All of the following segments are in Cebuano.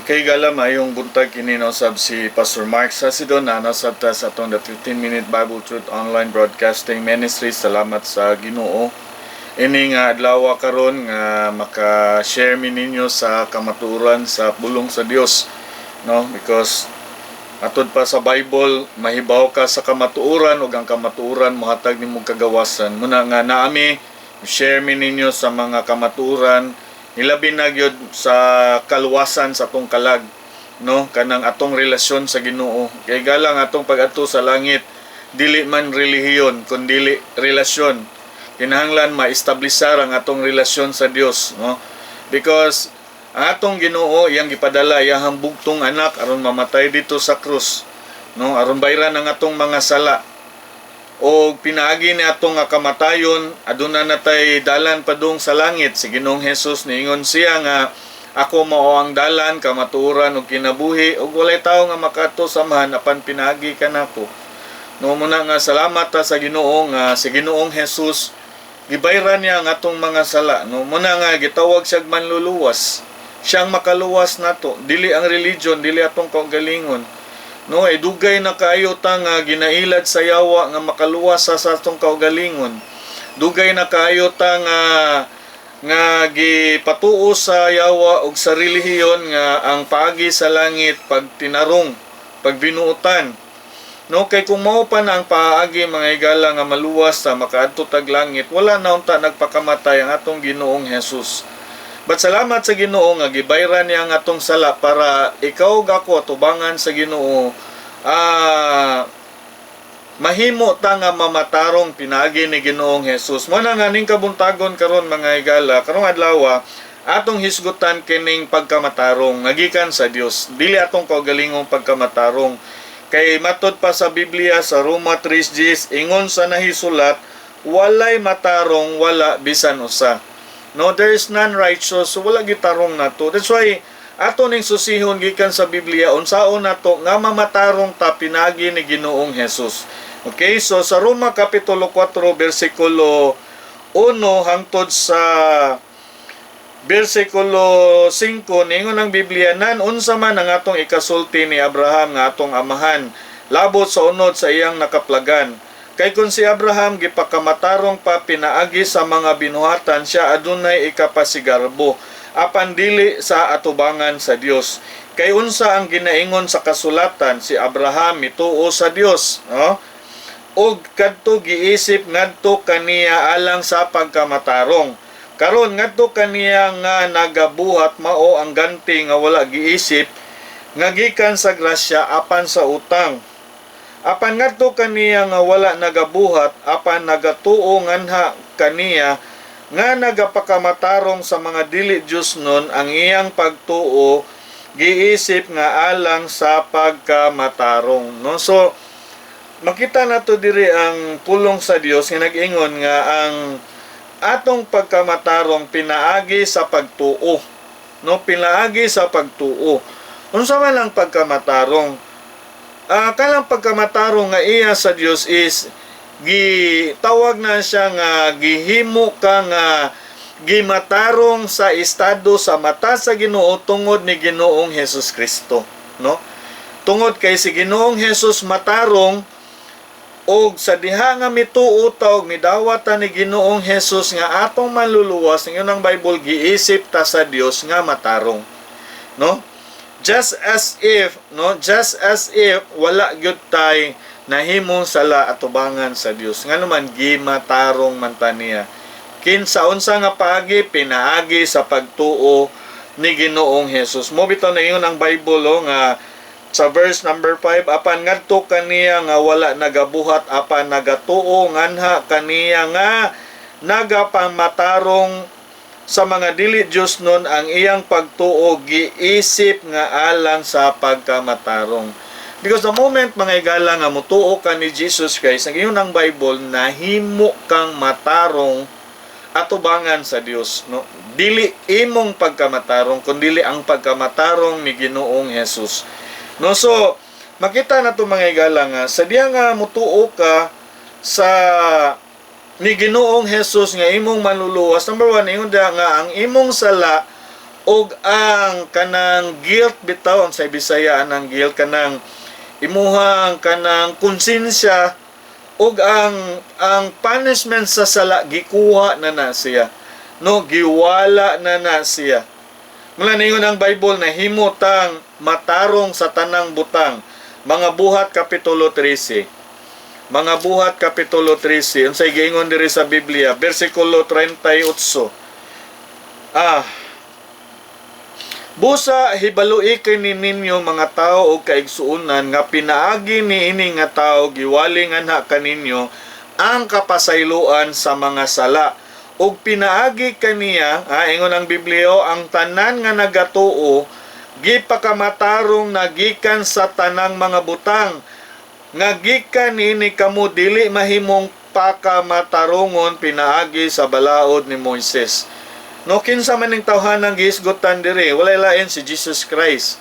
Kay gala, maayong buntag. Kini usab si Pastor Mark Sasidon na nasab ta sa atong The 15 Minute Bible Truth Online Broadcasting Ministry. Salamat sa Ginoo. Ini nga adlaw karon nga maka-share mi ninyo sa kamatuoran sa pulong sa Dios. No, because atod pa sa Bible, mahibaw ka sa kamatuoran ug ang kamatuoran mohatag nimo kagawasan. Muna nga naami share mi ninyo sa mga kamatuoran, ilabi na gyud sa kaluwasan sa atong kalag, no, kanang atong relasyon sa Ginoo. Kay galang atong pag-adto sa langit dili man relihiyon kundili relasyon. Kinahanglan maestablisar ang atong relasyon sa Dios, no, because ang atong Ginoo, iyang gipadala iyang bugtong anak aron mamatay dito sa krus, no, aron bayran ang atong mga sala. O pinaagi ni atong nga kamatayon, aduna na tay dalan padung sa langit. Si Ginoong Hesus, niingon siya nga ako mao ang dalan, kamatuoran ug kinabuhi, ug walay tawo nga makaadto sa Amahan apan pinaagi kanako. No, muna nga salamat ta sa Ginoo nga si Ginoong Hesus gibayran niya ang atong mga sala, no. Muna nga gitawag siya manluluwas. Siyang makaluwas nato, dili ang religion, dili atong kaugalingon. No, ay dugay na kaayo ta nga ginailad sa yawa nga makaluwas sa atong kaugalingon. Dugay na kaayo ta nga nga gipatuo sa yawa og sa relihiyon nga ang paagi sa langit pagtinarong, pagbinuotan. No, kay kung mao pa na ang paagi, mga higala, nga maluwas sa makaadto tag langit, wala na unta nagpakamatay ang atong Ginoong Hesus. But salamat sa Ginoo nga gibayran niya ang atong sala para ikaw ug ako atubangan sa Ginoo, mahimo ta nga mamatarong pinaagi ni Ginoong Hesus. Mo na nga ning kabuntagon karon, mga higala, karong adlaw atong hisgutan kining pagkamatarong nga gikan sa Dios. Dili atong kaugalingong pagkamatarong. Kay matod pa sa Biblia sa Roma 3:10, ingon sa nahisulat, walay matarong, wala bisan usa. No, there is none righteous, so wala gitarong nato. That's why ato ning susihon gikan sa Biblia unsaon nato nga mamatarong ta pinaagi ni Ginoong Hesus. Okay, so sa Roma kapitulo 4 bersikulo 1 hangtod sa bersikulo 5, ningon ang Biblia, "Nan unsa man ang atong ikasulti ni Abraham nga atong amahan labot sa unod sa iyang nakaplagan? Kay kung si Abraham gipakamatarong pa pinaagi sa mga binuhatan, siya adunay ikapasigarbo, apan dili sa atubangan sa Dios. Kay unsa ang ginaingon sa kasulatan? Si Abraham mituo sa Dios, no, ug kadto giisip ngadto kaniya alang sa pagkamatarong. Karon ngadto kaniya nga nagabuhat mao ang ganti nga wala giisip nga gikan sa grasya apan sa utang. Apan ngadto kaniya nga wala nagabuhat apan nagatuo nganha kaniya nga nagapakamatarong sa mga dili Diyosnon, ang iyang pagtuo giisip nga alang sa pagkamatarong," no. So makita nato diri ang pulong sa Dios nga nag-ingon nga ang atong pagkamatarong pinaagi sa pagtuo, no, pinaagi sa pagtuo. Unsa man ang pagkamatarong? Kanang pagkamatarong nga iya sa Dios is gitawag na siya nga gihimo ka nga gimatarong sa estado sa mata sa Ginoo tungod ni Ginoong Hesus Kristo, no. Tungod kay si Ginoong Hesus matarong, og sa diha nga mituo ta og midawat ta ni Ginoong Hesus nga atong manluluwas, ingon ang Bible, giisip ta sa Dios nga matarong, no. Just as if, no, just as if wala gyud tay nahimong sala atubangan sa Dios, ngano man gimatarong man ta niya. Kinsa unsa nga paagi? Pinaagi sa pagtuo ni Ginoong Hesus. Mo bitaw na ingon ang Bible, oh, nga sa verse number 5, apan ngadto kaniya nga wala nagabuhat apan nagatuo nganha kaniya nga nagapamatarong sa mga dili Diyosnon, ang iyang pagtuo giisip nga alang sa pagkamatarong. Because the moment, mga igala, nga mutuo ka ni Jesus Christ, ang ingon ang Bible, nahimo kang matarong atubangan sa Dios, no. Dili imong pagkamatarong kundili ang pagkamatarong ni Ginoong Jesus, no. So makita na to, mga igala, nga sa diha nga mutuo ka sa ni Ginoong Jesus nga imong manluluwas, number 1, ingon diha nga ang imong sala Ug ang kanang guilt bitaw, ang sa Bisaya ang guilt, kanang imuhang kanang konsensya ug ang punishment sa sala, gikuha na na siya, no? Giwala na na siya. Mula ningon ang Bible, nahimo tang matarong sa tanang butang. Mga Buhat kapitulo 13. Mga Buhat kapitulo 13. Unsay giingon diri sa Biblia? Bersikulo 38. Busa hibaloi kini ninyo, mga tao ug kaigsuonan, nga pinaagi niini nga tao giwali nganha kaninyo ang kapasayloan sa mga sala. Ug pinaagi kaniya, ingon ang Biblia, ang tanan nga nagatuo gipakamatarong na gikan sa tanang mga butang nga gikan niini kamo dili mahimong pakamatarongon pinaagi sa balaod ni Moises. No, kinsa man ning tawhanang gihisgutan diri? Walay lain, si Jesus Christ.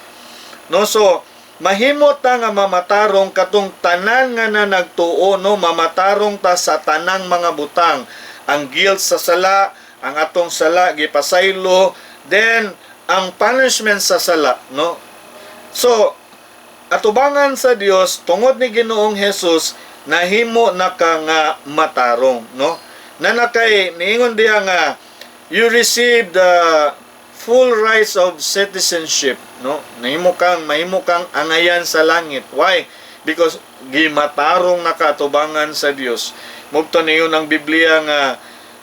No, so mahimo ta nga mamatarong katong tanan nga na nagtuo, no, mamatarong ta sa tanang mga butang. Ang guilt sa sala, ang atong sala gipasaylo, then ang punishment sa sala, no? So atubangan sa Dios, tungod ni Ginoong Jesus, nahimo na ka nga matarong, no? Na nakay niingon diha nga you receive the full rights of citizenship, no? Nahimo kang mahimo kang angayan sa langit. Why? Because gimatarong na ka atubangan sa Dios. Mao to niingon ang Biblia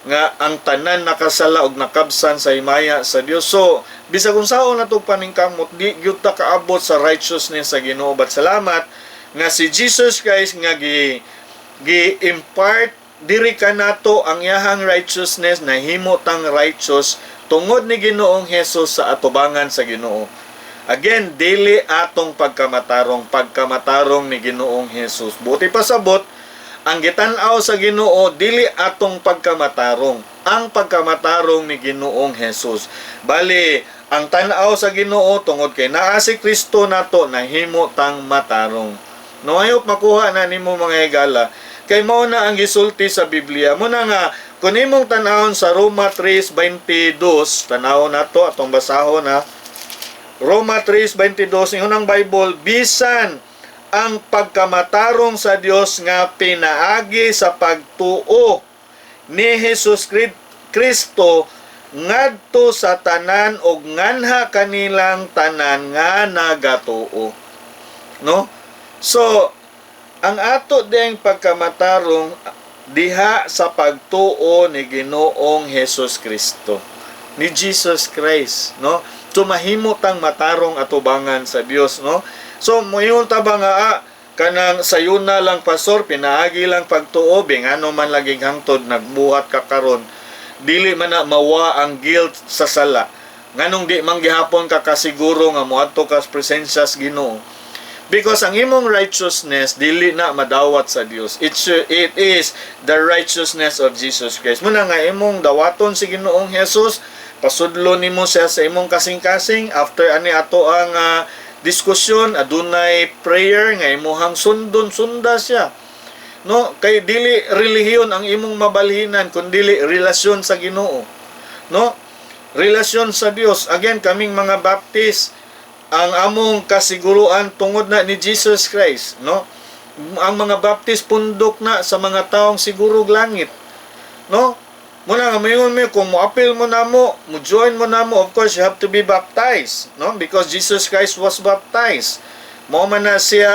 nga ang tanan nakasala og nakabsan sa himaya sa Dios. So bisag unsaon nato paningkamot, di gyud ta kaabot sa righteousness sa Ginoo. But salamat nga si Jesus Christ nga gi gi-impart diri kanato ang iyahang righteousness, nahimo tang righteous tungod ni Ginoong Jesus sa atubangan sa Ginoo. Again, dili atong pagkamatarong, pagkamatarong ni Ginoong Jesus. Buot ipasabot, ang gitan-aw sa Ginoo dili atong pagkamatarong, ang pagkamatarong ni Ginoong Jesus. Bali, ang tan-aw sa Ginoo, tungod kay naa si Kristo nato, nahimo tang matarong. No, ayop makuha na nimo, mga higala, kay mao na ang gisulti sa Biblia. Muna nga kung imong tan-awon sa Roma 3:22, tan-awon nato, atong basahon na. Roma 3:22, ingon ang Bible, bisan ang pagkamatarong sa Dios nga pinaagi sa pagtuo ni Jesus Kristo ngadto sa tanan og nganha kanilang tanan nga nagatuo. No? So, ang ato ding pagkamatarong diha sa pagtuo ni Ginoong Jesus Kristo, ni Jesus Christ, no? So mahimo tang matarong atubangan sa Dios, no? So moingon ta ba nga, kanang sayuna lang, pastor, pinaagi lang pagtuo, ngano man lagi hangtod nagbuhat ka karon, dili man na mawa ang guilt sa sala? Nganong di man gihapon ka kasiguro nga moadto ka sa presensya sa Ginoo? Because ang imong righteousness dili na madawat sa Dios. It is the righteousness of Jesus Christ. Muna nga imong dawaton si Ginoong Jesus, pasudlo nimo siya sa imong kasing-kasing. After ani ato ang diskusyon, adunay prayer nga imuhang sundon, sunda siya. No, kay dili relihiyon ang imong mabalhinan kun dili relasyon sa Ginoo. No? Relasyon sa Dios. Again, kaming mga Baptist, ang among kasiguruan tungod na ni Jesus Christ, no? Ang mga Baptist pundok na sa mga taong sigurog langit, no? Muna nga moingon mi, kung mo-apil mo namo, mo join mo namo, of course you have to be baptized, no? Because Jesus Christ was baptized. Mao na siya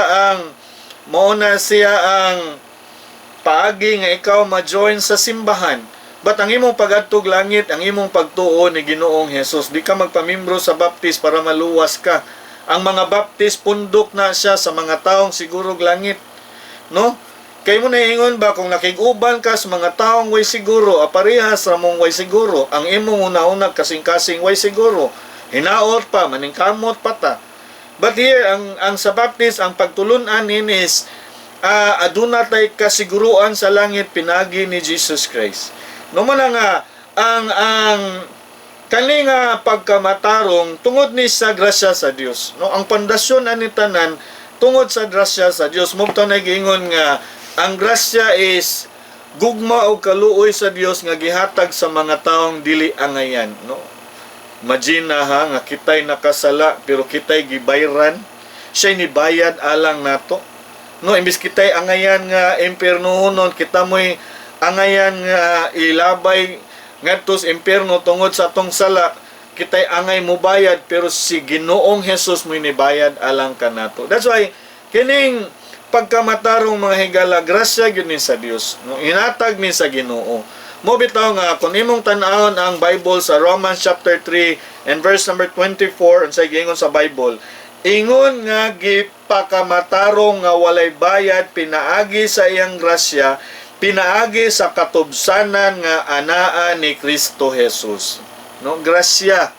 ang paagi nga ikaw ma-join sa simbahan. But ang imong pagadtog langit, ang imong pagtuo ni Ginoong Jesus. Di ka magpamimbro sa Baptist para maluwas ka. Ang mga Baptist pundok na siya sa mga taong sigurog langit. No? Kay mo naingon ba, kung nakig-uban ka sa mga taong way siguro, aparehas ra mong way siguro, ang imong una-una kasing-kasing way siguro. Hinaot pa, maningkamot pa ta. But here, ang sa Baptist, ang pagtulunan is aduna tay kasiguruan sa langit pinagi ni Jesus Christ. No, mo na nga ang kani nga pagkamatarong tungod ni sa grasya sa Dios. No, ang pundasyon ani tanan tungod sa grasya sa Dios. Mao to nagiingon nga ang grasya is gugma o kaluoy sa Dios nga gihatag sa mga taong dili angayan, no? Imagine ha, nga kita'y nakasala pero kita'y gibayran. Siya'y nibayad alang nato. No, imbis kita'y angayan nga impiernohonon, kita mo'y angayan nga ilabay ngadto sa impierno tungod sa atong sala, kita'y angay mubayad, pero si Ginoong Jesus mo'y nibayad alang kanato. That's why kining pagkamatarong, mga higala, grasya gyud ni sa Dios. No, hinatag ni sa Ginoo. Mo bitaw nga kung imong tan-awon ang Bible sa Romans chapter 3 and verse number 24, unsay giingon sa Bible? Ingon nga gipakamatarong nga walay bayad pinaagi sa iyang grasya, pinaagi sa katubsanan nga anaa ni Kristo Jesus. No, grasya.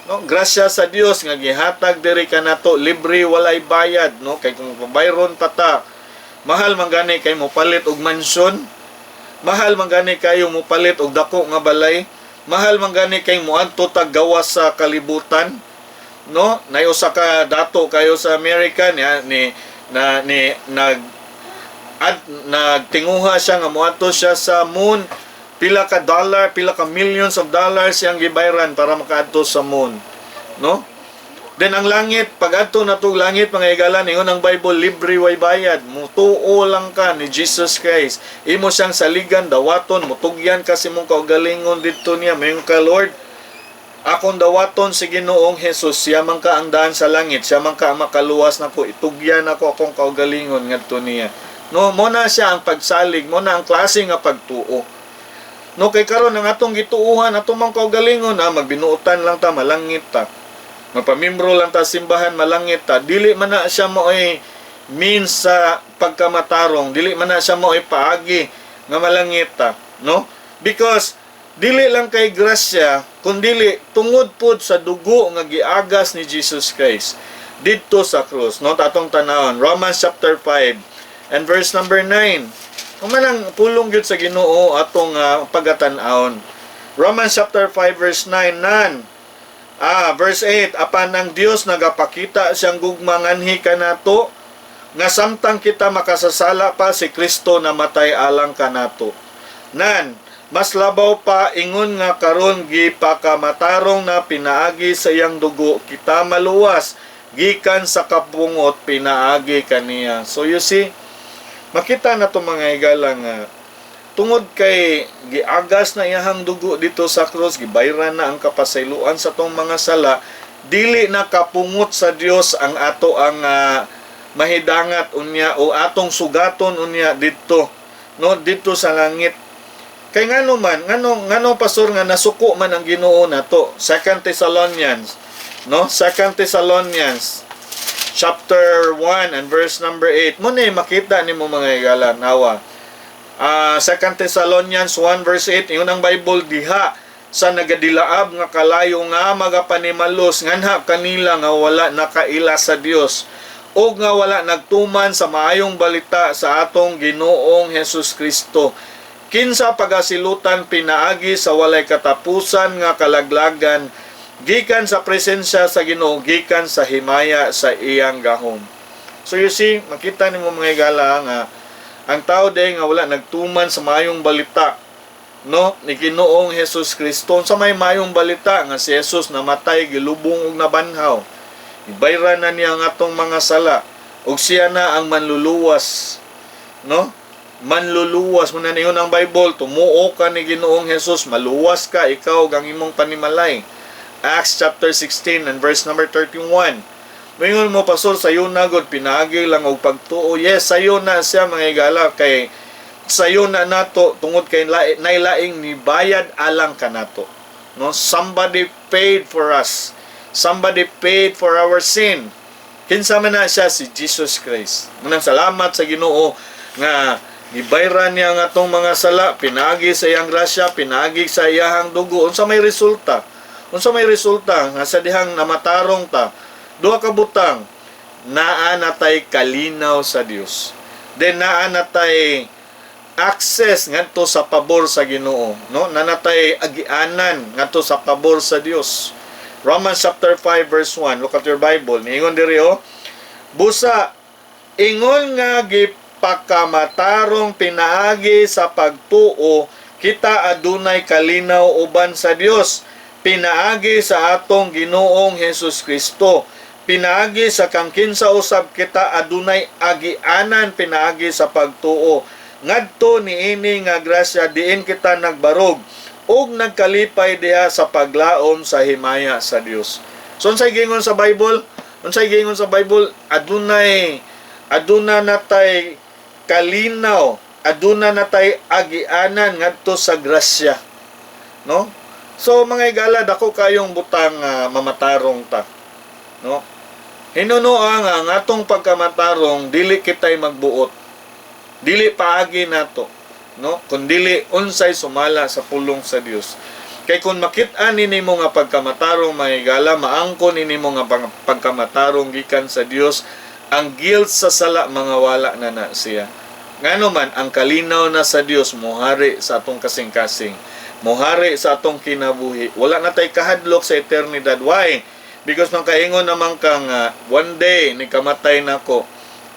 No, grasya sa Dios nga gihatag diri kanato, libre, walay bayad, no? Kay kung pabayron pa ta, mahal man gani kay mo palit og mansyon, mahal man gani kayo mo palit og dako nga balay, mahal man gani kay moadto tag gawas sa kalibutan, no? Nay usa ka dato kayo sa Amerika ni ni na ni nag ad, nagtinguha siya nga moadto siya sa moon. Pila ka dollar, pila ka millions of dollars siyang gibayran para makaadto sa moon, no? Then ang langit, pag adto na tog langit, mga higala, ingon ang Bible, libre, way bayad. Mutuo lang ka ni Jesus Christ. Imo siyang saligan, dawaton, mutugyan ka sa imong kaugalingon didto niya. Mayon ka, "Lord, akong dawaton si Ginoong Jesus, siya man ka ang daan sa langit, siya man ka ang makaluwas nako, itugyan ako akong kaugalingon ngadto niya." No, mo na siya ang pagsalig, mo na ang klase nga pagtuo. No, kay karon ang atong gituuhan, atong mang kaugalingon, ah, magbinuotan lang ta, malangit ta. Magpamimbro lang ta simbahan, malangit ta. Dili man na siya maoy means sa pagkamatarong, dili man na siya maoy paagi nga malangit ta, no? Because dili lang kay grasya, kundili tungod pod sa dugo nga giagas ni Jesus Christ didto sa krus, no? Atong tanawon Romans chapter 5 and verse number 9. Kung man ang pulong gyud sa Ginoo atong pagatan-awon. Romans chapter 5 verse 9 nan. Ah, verse 8, apan ang Dios nagapakita siyang gugma nganhi kanato nga samtang kita makasasala pa, si Kristo namatay alang kanato. Nan, mas labaw pa, ingon nga karon gipakamatarong na pinaagi sa iyang dugo, kita maluwas gikan sa kapungot pinaagi kaniya. So you see, makita na to, mga higala, nga tungod kay giagas na iyahang dugo dito sa krus, gibayran na ang kapasayloan sa tong mga sala, dili na kapungot sa Dios ang ato ang mahidangat unya o atong sugaton unya didto, no, didto sa langit. Kay ngano man, ngano ngano, pastor, nga nasuko man ang Ginoo nato? Second Thessalonians, no? Second Thessalonians chapter 1 and verse number 8. Mo ni makita nimo, mga higala, nawa. Ah, 2 Thessalonians 1 verse 8, ingon ang Bible diha sa nagadilaab nga kalayo nga magapanimalos nganha kanila nga wala nakaila sa Dios o nga wala nagtuman sa maayong balita sa atong Ginoong Hesus Kristo, kinsa pagasilutan pinaagi sa walay katapusan nga kalaglagan gikan sa presensya sa Ginoo, gikan sa himaya sa iyang gahom. So you see, makita nimo, mga higala, nga ang tao day nga wala nagtuman sa maayong balita, no, ni Ginoong Hesus Kristo. Sa may maayong balita nga si Jesus namatay, gilubong ug nabanhaw. Ibayran na niya ang atong mga sala ug siya na ang manluluwas, no? Manluluwas mo na niyon ang Bible, tumuo ka ni Ginoong Hesus, maluwas ka, ikaw ug ang imong panimalay. Acts chapter 16 and verse number 31. Moingon mo, "Pastor, sayo na gud, pinaagi lang og pagtuo." Yes, sayo na siya, mga higala, kay sayo na nato tungod kay nailaing nibayad alang kanato. No, somebody paid for us. Somebody paid for our sin. Kinsa man na siya? Si Jesus Christ. Munang salamat sa Ginoo nga gibayran niya ang atong mga sala pinaagi sa iyang grasya, pinaagi sa iyang dugo. Unsa may resulta? Unsa may resulta nga sa dihang namatarong ta? Duha ka butang: naa natay kalinaw sa Dios. Then naa natay access ngadto sa pabor sa Ginoo, no? Nanatay agianan ngadto sa pabor sa Dios. Romans chapter 5 verse 1. Look at your Bible. Niingon diri oh. Busa ingon nga gipakamatarong pinaagi sa pagtuo, kita adunay kalinaw uban sa Dios. Pinaagi sa atong Ginoong Hesus Kristo. Pinaagi sa kang kinsa usab kita adunay agianan pinaagi sa pagtuo. Ngadto niini nga grasya diin kita nagbarog ug nagkalipay diha sa paglaom sa himaya sa Dios. So unsay giingon sa Bible? Unsay giingon sa Bible? Aduna natay kalinaw, aduna natay agianan ngadto sa grasya. No? So mga higala, dako kayong butang mamatarong ta. No? Hinunoa nga ang atong pagkamatarong dili kitay magbuot. Dili paagi nato, no? Kun dili unsay sumala sa pulong sa Dios. Kay kung makit-an nimo nga pagkamatarong, mga higala, maangkon nimo nga pagkamatarong gikan sa Dios, ang guilt sa sala mga wala na na siya. Ngano man ang kalinaw na sa Dios mohari sa atong kasing-kasing, mohari sa atong kinabuhi. Wala na tay kahadlok sa eternidad. Why? Because makaingon naman ka nga one day ni kamatay nako,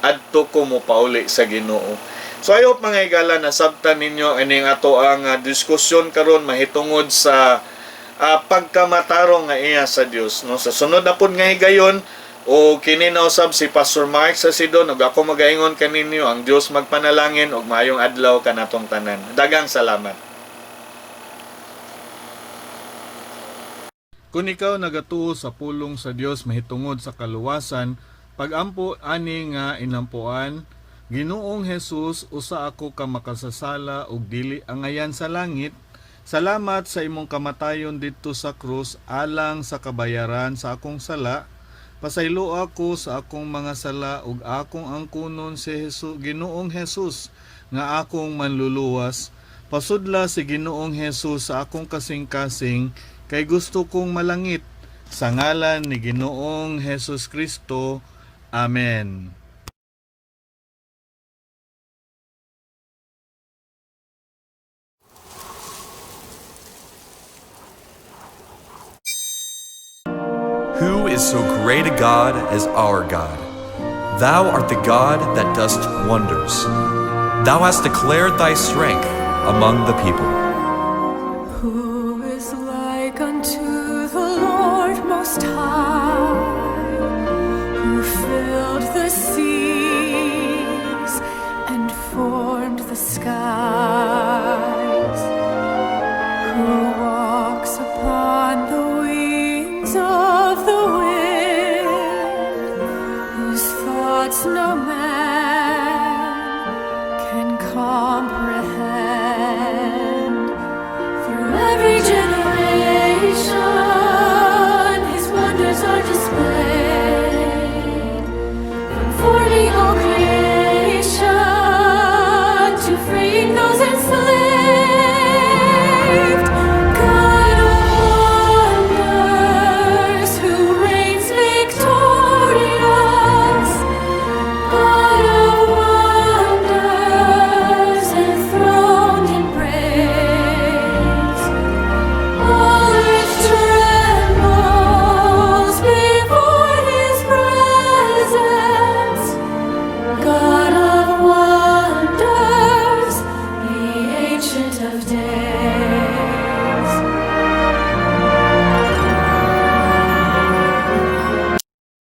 adto ko mo pauli sa Ginoo. So I hope, mga higala, nasabtan ninyo ining ato ang diskusyon karon mahitungod sa pagkamatarong nga iya sa Dios, no? Sa sunod na pud nga higayon o kini na usab si Pastor Mark sa Sidon ug ako magaingon kaninyo ang Dios magpanalangin ug maayong adlaw kanatong tanan. Daghang salamat. Kung ikaw nagatuo sa pulong sa Dios mahitungod sa kaluwasan, pagampo ani nga inampuan: "Ginoong Jesus, usa ako ka makasasala ug dili angayan sa langit. Salamat sa imong kamatayon didto sa krus alang sa kabayaran sa akong sala. Pasaylo ako sa akong mga sala ug akong angkunon si Jesus, Ginoong Jesus, nga akong manluluwas. Pasudla si Ginoong Jesus sa akong kasing-kasing kay gusto kong malangit. Sa ngalan ni Ginoong Jesus Kristo. Amen." Who is so great a God as our God? Thou art the God that dost wonders. Thou hast declared thy strength among the people. Who is like unto the Lord Most High, who filled the seas and formed the skies, who walks upon the wings of the wind, whose thoughts no man